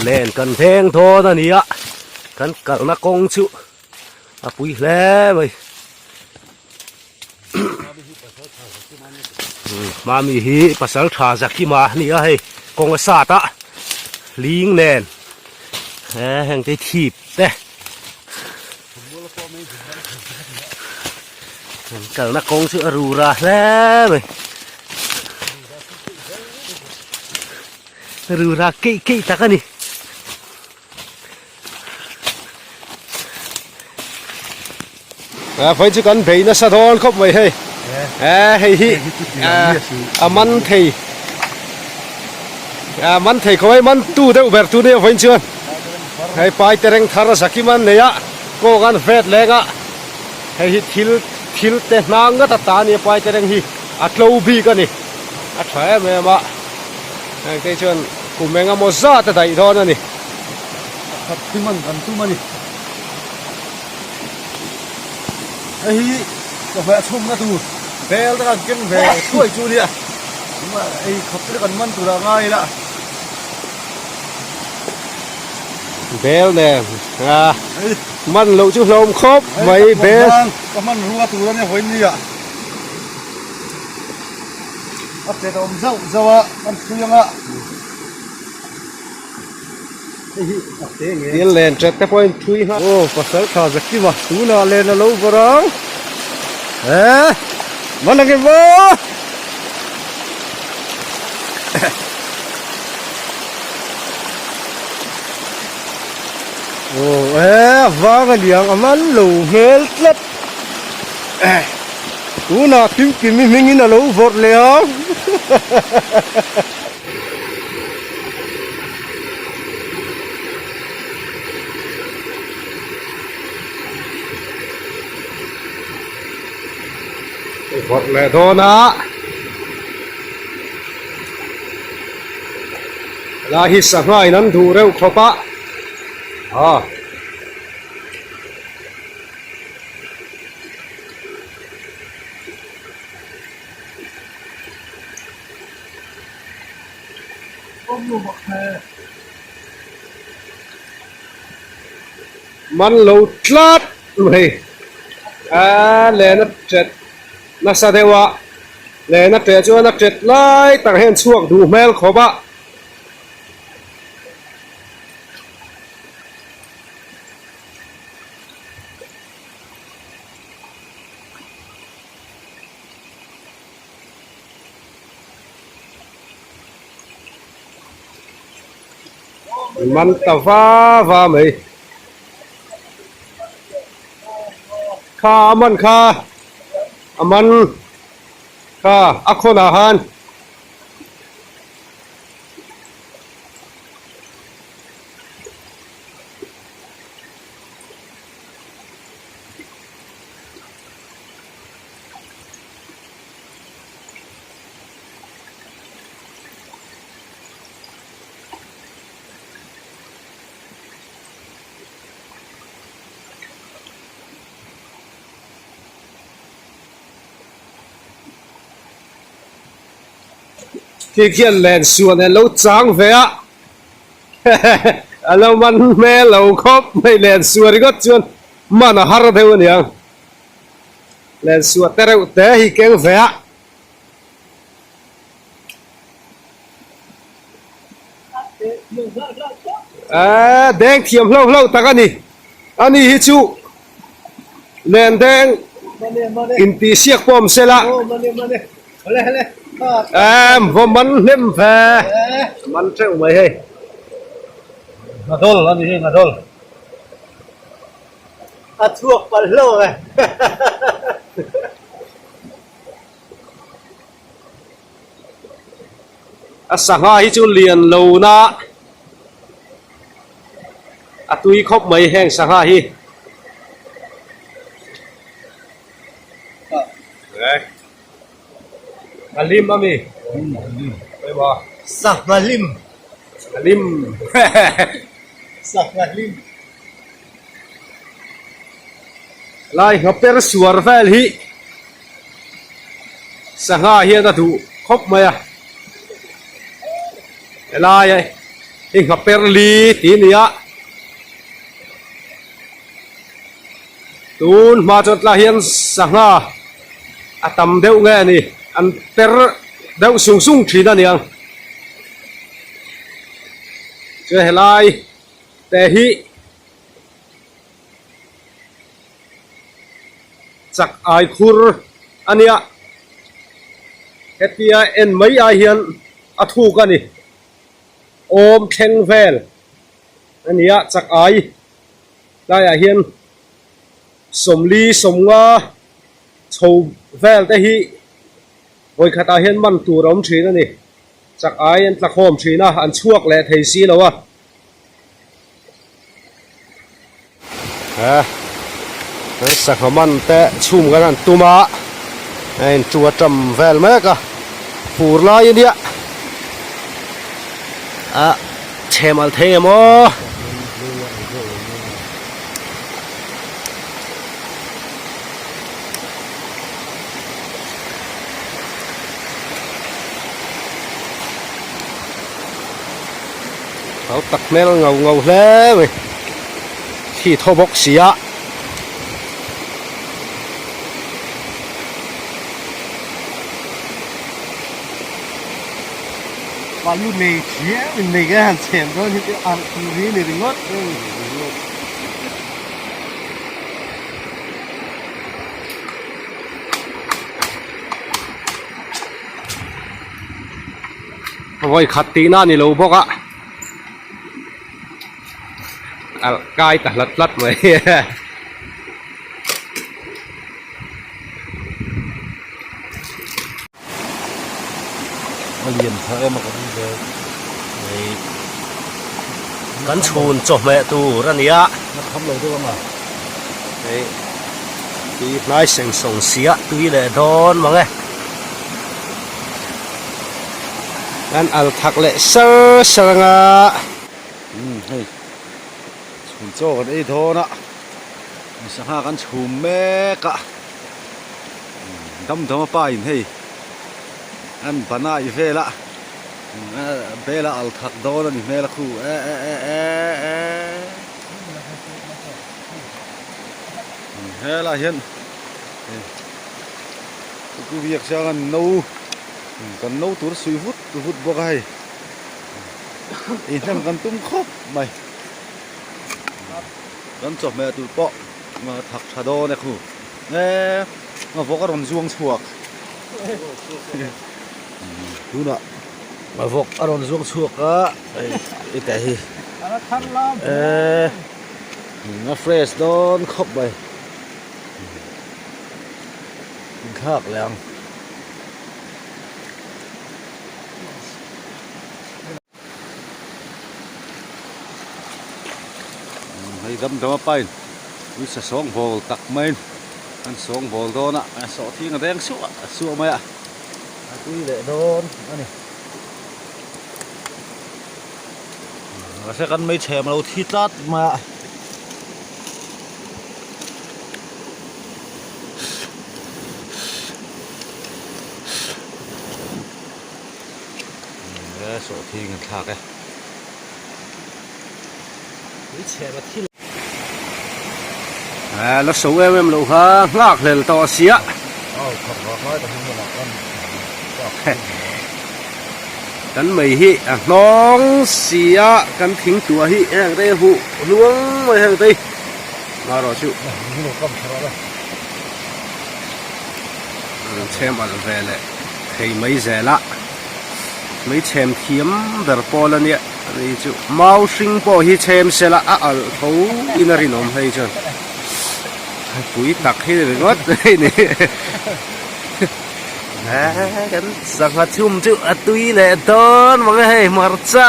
Len kan veng dawn a ni a kan kalna kawng chu a pui hle mai mami hi pasal tha zakima a ni a hei kawng a sat a hling nen he heng te thip te Kan kalna kawng chu a rura hle mai. Rura keih keih tak a ni. A vawi chu kan bei nasa dawn khawp mai hei. E hei hi a man thei a man thei khawp mai man tu deuh ber tu nia vawiin chuan hei pai tereng thar a zakim an nei a kawng an vet leng a. Hei hi thil thil te hnang ngat ata a nia pai te reng hi a tlo bik a ni a tha em em a heng te chuan kum eng emaw zat a daih dawn a ni. A khat hi man kan tum a ni. Hei hi chawhmeh chhumna tur bel te kan keng ve thuai chu a nia ei khawp te kan man tur ah ngai ila. Bel nen a man loh chu hlawm khawp mai bel. Ka hman rua tur a nia vawiin ni ah a chet a awm zauh zauh a kan thlui ang a hei hi a te nge. Thil len chet te pawhin thlui nghal. Aw pasal tha zakima tunah len a lo vawrh ang e man ang emaw. Aw e a vang a liang a man lo hmel tlat tunah Kimkimi hmingin a lo vawrh leh ang vawrh leh dawn a. Helai hi sangha in an duh reuh khawp a ah. Man lo tlat mai a len a tet nasa deuh a. Len a ṭeh chuan a ṭet lai tak hian chhuak duh hmel khawp a. Man ta va va mai. Kha a man kha a man. Kha a khawnah han. Khi khian len suan an lo chang ve a a lo man hmel lo khawp mai len suah ringawt chuan man a har deuh a niang len suah te reuh te hi keng ve a. Eee deng thiam hlo hlo tak a ni ani hi chu len deng intihsiak pawh awm sela eee vaw man hnem ve man teuh mai hei. Ngadawl a ni hi ngadawl a chhuak palh hlo ang e. A sangha hi chu lian lo na a tui khawp mai heng sangha hi. A lim a mi? Sangha lim. A lim. Sangha lim. Lai nghaper suar vel hi sangha hian a duh khawp mai a helai. hi nghaper li tih a ni a tun hma chuan tlaiah hian sangha a tam deuh nge a ni an per deuh sung sung thin a niang chuan helai te hi. Chak ai khur a nia, hetia en mai ai hian a thuk a ni, awm thleng vel a nia chak ai tlaiah hian sawmli sawmnga chho vel te hi vawikhatah hian man tur a awm thin a ni, chak ai an tlakhawm thin a, an chhuak leh thei si lo a. He sangha man te chhum kan han tum a a in tu a tam vel mek a fur lai a nia a chhem al thei em aw. Hau tak hmel ngau ngau hle mai khi thaw bawk si a. Balu nei thiam in nei ka han chhem dawn hi chu arh tur hi ni ringawt. Vawi khat tihna a ni lo bawk a alh kai ta hlat hlat mai a lian tha em a ka ring ve hei kan chhun chawhmeh tur a ni a a kham lo deuh ang a hei tui hnai seng sawng sia tui leh dawn mang e. Kan al thak leh sar sar anga. Umm hei chhum chaw kan ei dawn a sangha kan chhum mek a damdam a pa in hei an ban a i vel a bel a al thak dawn a ni hmel a khu e e e e e helaiah hian. Ku biak chiang an no kan no tur suih vut vut bawk a hei ei hnem kan tum khawp mai kan chawhmeh tur pawh thak tha dawn e khu e a vawk a rawn zuang chhuak tunah a vawk a rawn zuang chhuak a hei tah hi e a fresh dawn khawp mai. Inthlak leh ang. Hei dam dam a pain ui sa sawng bawl tak maiin an sawng bawl dawn a a sawh thing a deng suah suah mai a. A tui leh dawn a ni. Mahse kan hmeichhe lo thi tlat mai a. E sawhthing an thlak e. A la so em em loh kha nghak hlel tawh a sia. Kan mei hi a hnawng si a kan thing tuah hi heng te huh hluang mai heng te hi. Marawh chu an chhem alh ve leh thei mai zel a mai chhem thiam ber pawl a nia ani chu mau hring pawh hi chhem sela a alh tho in a rinawm hei chuan pui tak hi ringawt mai ni kan sangha chhum chu a tui leh dawn mang e hei hmarcha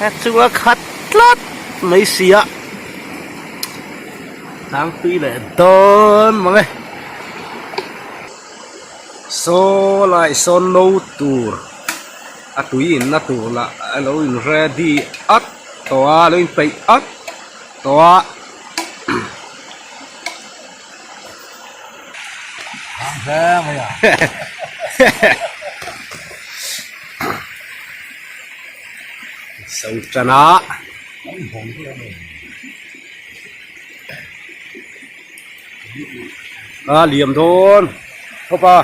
a chunga khat tlat. Mai sia tlangpui leh dawn mang e saw lai sawn no tur a tui in na tur lah a lo in ready at tawh a a lo in peih at tawh a. So tan a. A liam dawn khawp a.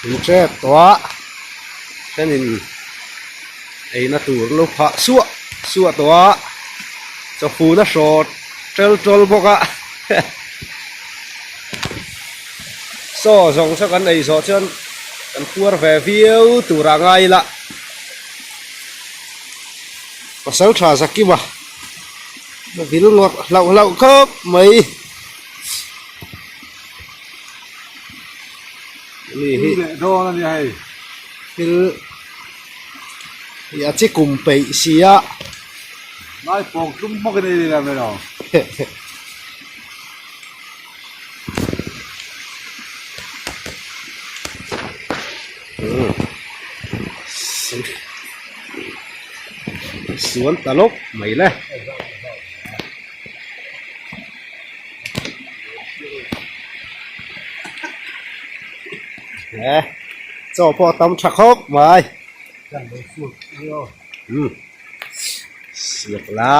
In tep tawh a thenin eina tur lo phah suah suah tawh a chawfun a hrawt tel tawl bawk a saw zawng saw kan ei zawh chuan kan puar ve viau tur ah ngai ila. Pasal tha Zakima a vil ngawrh hlauh hlauh khawp mai ani hi dawn a nia hei thil hi a chi kum peih si a lai pawng tlum hmawk in a ni mai lo. Suan ta lawk mai le. He chaw pawh a tam tha khawp mai. Umm siak la.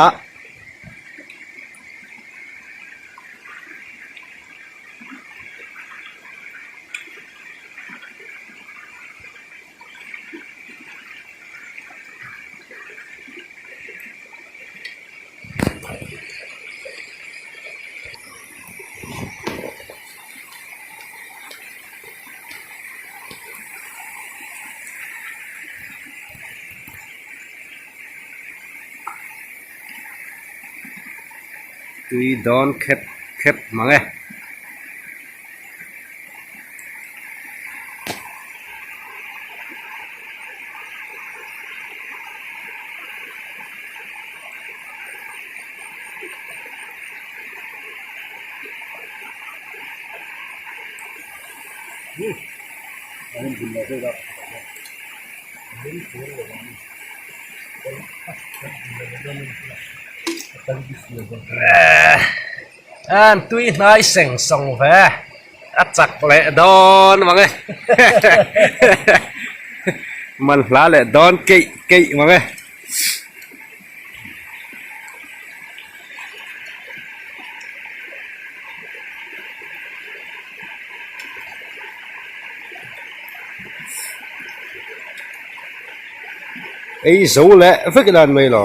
Tui dawn khep khep mang e. An tui hnai seng sawng ve a chak leh dawn mang e man hla leh dawn keih keih mang e. Ei zo leh vek ila an mai lo.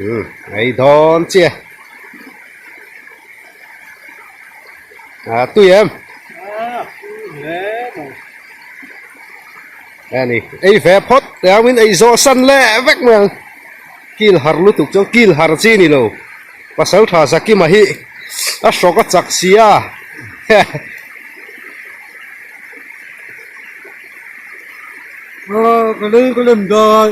Umm ei dawn chiah a tui em ani ei ve phawt tiangin ei zawh san leh vek mai ang kil har lutuk chuan kil har chi ni lo pasal tha Zakima hi a hrawk a chak sia. Ka lei ka lem dai.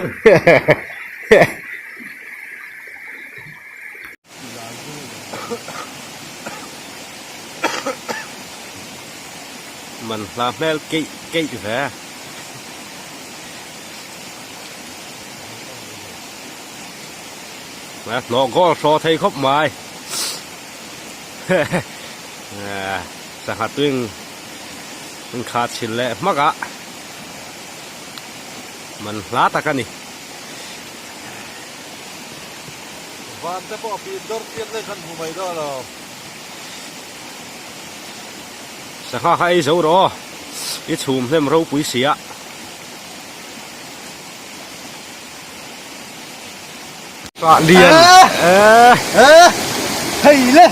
Man hla hmel keih keih ve. Hnawh goal hraw thei khawp mai. Sangha tuing inkha chhil leh hmak a man hla tak a ni. Van te pawh pin dawr pian daih khan hmu mai dawn lo. Sangha kha ei zo rawh aw, i chhum hnem ropui si a. Kah lian eh eh hei le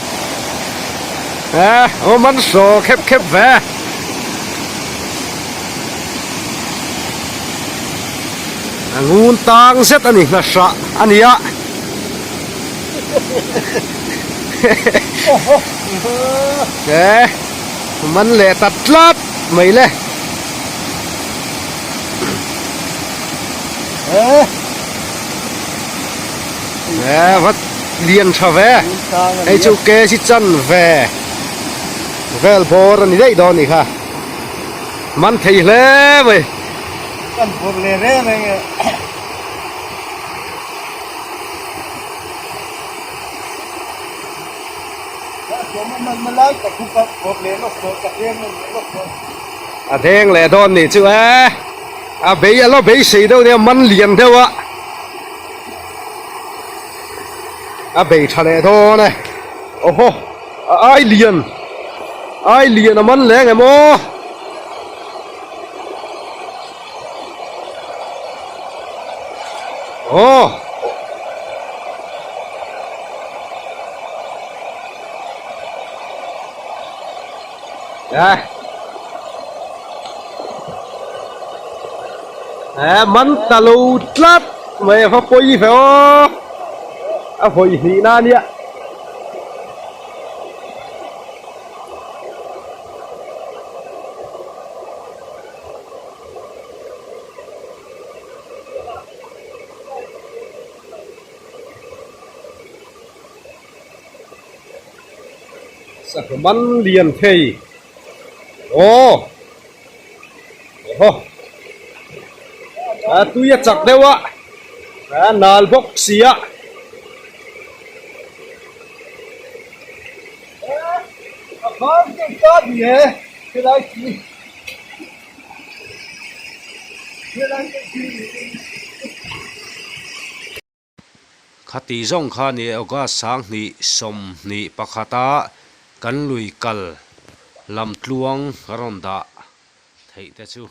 eh aw man saw khep khep ve a ngun tang zet a ni hna hrah a ni a. E man leh ta tlat mai le. E va lian tha ve hei chu kg chan ve vel bawr a ni daih dawn a ni kha man thei hle mai. Kan vawrh leh reng reng e. A deng leh dawn nih chu e a bei a lo beisei deuh nia man lian deuh a a bei tha leh dawn e awhaw a ai lian ai lian a man leh ang em aw. Aw. Nè. Nè, man ta lo tlat mai va pawi ve aw. A vawi hnih na nia. Sangha man lian thei aw awhaw a tui a chak deuh a a nal bawk si a. Khati zawng kha ni August 20 21 a kan lui kal lam tluang ka rawn dah theih te chu.